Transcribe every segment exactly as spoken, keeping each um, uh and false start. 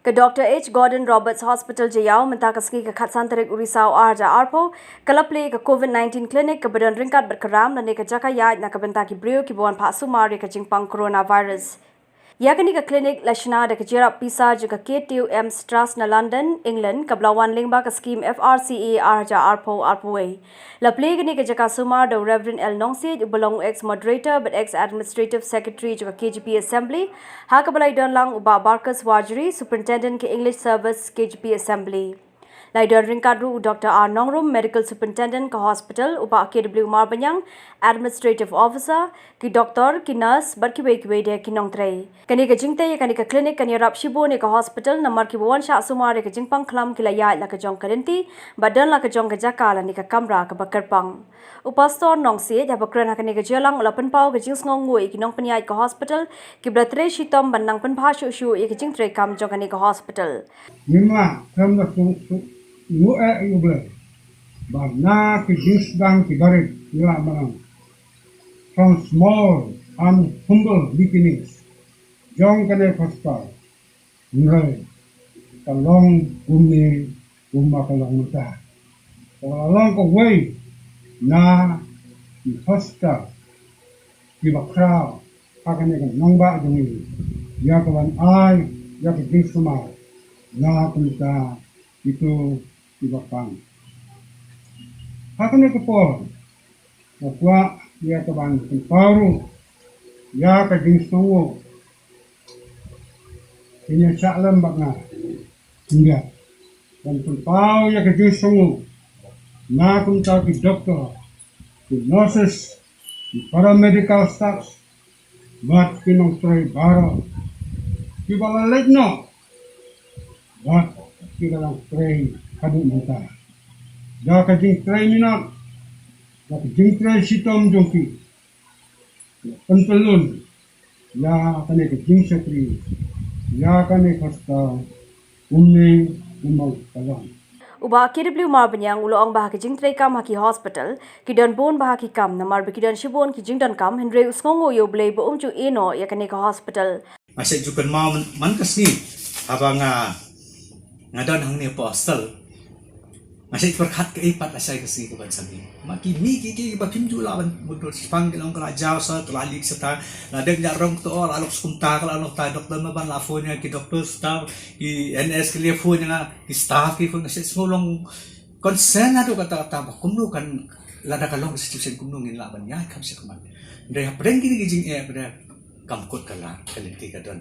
Ka Dr H Gordon Roberts Hospital Jaiaw mynta ka sngi ka khatsan tarik u Risaw arhajar arphew ka la plie ka Covid nineteen clinic kaba don ryngkat bad ka ram lane ka jaka ïaid na ka bynta ki briew kiba wan phah sumar ïa ka jingpang coronavirus. Ïa kane ka clinic la shna da ka jingïarap pisa jong ka K two M Trust na London, England, kaba la wan lyngba ka skhim F R C A arhajar arphew arphew wei. La plie kane ka jaka sumar da u Reverend L Nongsiej uba long u ex moderator bad ex administrative secretary jong ka K J P Assembly, ha kaba la ïadon lang u Bah Barkes Warjri, Superintendent ka English Service, K J P Assembly. La ïadon ryngkat ruh u Dr R Nongrum, Medical Superintendent ka hospital, u Bah K W Marbaniang, Administrative Officer, ki doktor, ki nurse bad kiwei kiwei de ki nongtrei. Kane ka jingtei ïa kane ka clinic kan ïarap shibun ïa ka hospital namar kiba wan shah sumar ïa ka jingpang khlam ki la ïaid la ka jong ka lynti bad don la ka jong ka jaka lane ka kamra kaba kyrpang. U Pastor Nongsiej haba kren ha kane ka jingïalang u la pynpaw ka jingsngewnguh ïa ki nongpynïaid ka hospital kiba la trei shitom ban nang pynbha shuh shuh ïa ka jingtreikam jong kane ka hospital. Ngim lah khlem da sngew, sngew, nguh eh ïa U Blei ba na ki jingsdang ki barit ngi lah ban ong from small and humble beginnings jong kane ka hospital. Hynrei ka long kumne kumba ka long mynta. Ka la long kawei na ki hospital kiba khraw ha kane ka nongbah jong ngi ïa ka ban ai ïa ka jingsumar na ka bynta kito kiba pang. Ha kane ka por nga kwah ïa ka ban pynpaw ruh ïa ka jingsngewnguh. Ïa shah lem bad nga. Ïa ban pynpaw ïa ka jingsngewnguh na ka bynta ki doktor, ki nurses, ki paramedical staffs bad ki nongtrei baroh kiba la leit noh bad kiba la trei haduh mynta. Da ka jingtrei minot, da ka jingtrei shitom jong ki, pynpylun ïa kane ka jingshakri ïa kane ka hospital kumne kumba ka long. U Bah K W Marbaniang u la ong ba ha ka jingtreikam ha ki hospital ki don bun ba ha ki kam namar ba ki don shibun ki jingdonkam, hynrei u sngewnguh ïa U Blei ba um ju ïehnoh ïa kane ka hospital. Nga shait ju kynmaw man, man ka sngi haba nga, nga don hangne hapoh hostel. Nga shait pyrkhat kaei pat lashai ka sngi kaban sa mih. Ma ki mih ki, ki ba kim ju lah ban mutdur, shiphang ki long ka la jaw sa, ka la leak sa ta, la dep ñiah rong to, la lok skum ta, ka la long ta, doktor ma ban la phone ïa ki doktor, staff, ki nurse ki la phone ïa nga, ki staff ki phone, nga shait sngew long concern haduh katta katta ba kumno kan, lada ka long ka situation kumno ngin lah ban ïaid kham shakhmat. Hynrei hapdeng kine ki jingeh ba da kam kut ka la, ka lynti ka don.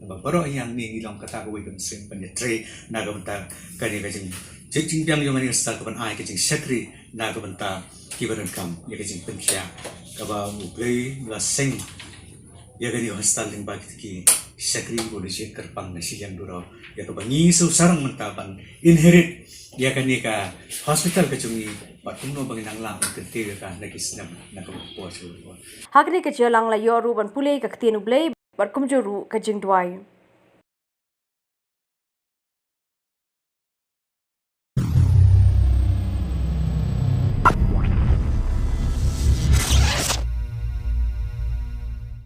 Ba baroh hangne ngi long kata kawei ka mynsiem ban ïatrei na ka bynta kane ka jing, jing, jingbiang jong kane ka hospital ka ban ai ka jingshakri na ka bynta kiba donkam ïa ka jingpynkhiah. Kaba U Blei u la seng ïa kane ka hospital lyngba kita ki shakri ba u la jied kyrpang na shiliang dura, ïa kaba ngi shu sarong mynta ban inherit ïa kane ka hospital ka jong ngi bad kumno ba ngin nang lah ban kyntiew ïa ka na ki snem na kaba por sha kaba por. Ha kane ka jingïalang la ïoh ruh ban pule ïa ka ktien U Blei bad kumjuh ruh ka jingduwai.